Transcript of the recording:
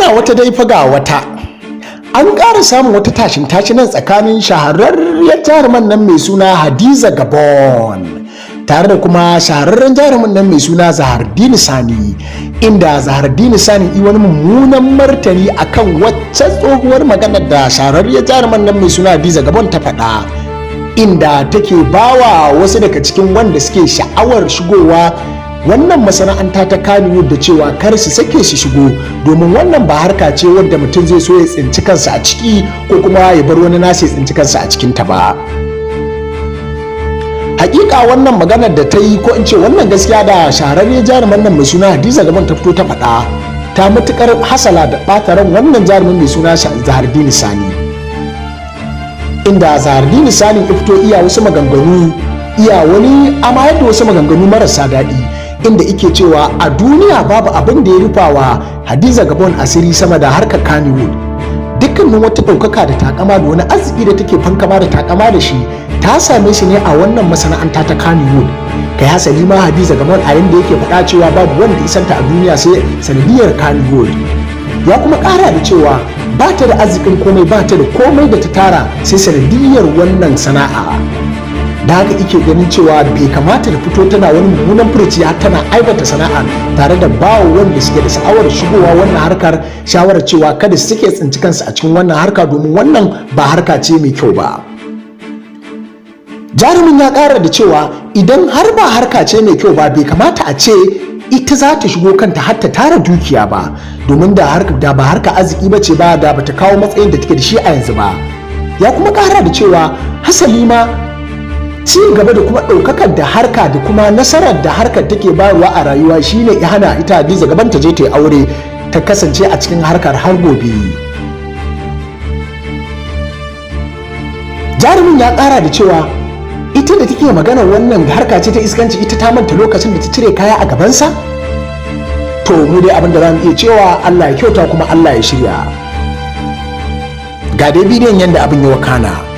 Ana wata dai faga wata. An ƙara samun wata tashin tashinan tsakanin shahararriyar jaruman nan mai suna Hadiza Gabon tare da kuma shahararren jarumin nan mai suna Zahardini Sani, inda Zahardini Sani yi wani mummunan martani akan waccan tsohuwar maganar da shahararriyar jaruman nan mai suna Hadiza Gabon ta faɗa, inda take bawa wasu daga cikin wanda suke sha'awar shigowa wannan masana'anta ta Kannywood da cewa kar su sake su shigo, domin wannan ba harka ce wadda mutum zai so ya tsinci kansa a ciki ko kuma ya bar wani nasa ya tsinci kansa a cikin ta ba. Hakika wannan maganar da ta yi, ko in ce wannan gaskiya da shahararren jaruman nan mai suna Hadiza Gabon ta fito ta faɗa, ta matukar hasala da ɓata ran wannan jarumin mai suna Zahardini Sani, inda Zahardini Sani ya fito iya wasu maganganu, iya wani amayar da wasu maganganu marasa daɗi, inda ike cewa a duniya babu abin da ya rufawa Hadiza Gabon asiri sama da harkar Kannywood. Dukkanin wata ɗaukaka da takama da wani arziki da take fankama da takama da shi, ta same shi ne a wannan masana'anta ta Kannywood. Kai, hasali ma Hadiza Gabon a yanda yake faɗa cewa babu wanda isanta a duniya sai sanadiyar Kannywood. Ya kuma ƙara da cewa ba ta da arzikin komai, ba ta da komai da ta tara sai sanadiyar wannan sana'a. Da haka ike ganin cewa bai kamata da fito tana wani mummunan furuci har tana aibata sana'a, tare da bawa wanda suke da sha'awar shigowa wannan harkar shawarar cewa kada su suke tsinci kansu a cikin wannan harka, domin wannan ba harka ce mai kyau ba. Jarumin ya kara da cewa idan har ba harka ce mai kyau ba, bai kamata a ce ita za ta shigo kanta har ta tara dukiya ba, domin da harka da ba harka arziki ba ce ba, da bata kawo matsayin da take da shi a yanzu ba. Ya kuma kara da cewa hasali ma ci gaba da kuma ɗaukakar da harka da kuma nasarar da harkar take bayarwa a rayuwa shine ya hana ita Hadiza Gabon ta je ta yi aure, ta kasance a cikin harkar har gobe. Jarumin ya ƙara da cewa ita da take maganar wannan harka ce ta iskanci, ita ta manta lokacin da ta cire kaya a gabansa. To, mu dai abin da za mu iya cewa, Allah ya kyauta kuma Allah ya shirya. Ga dai bidiyon yadda abin ya wakana.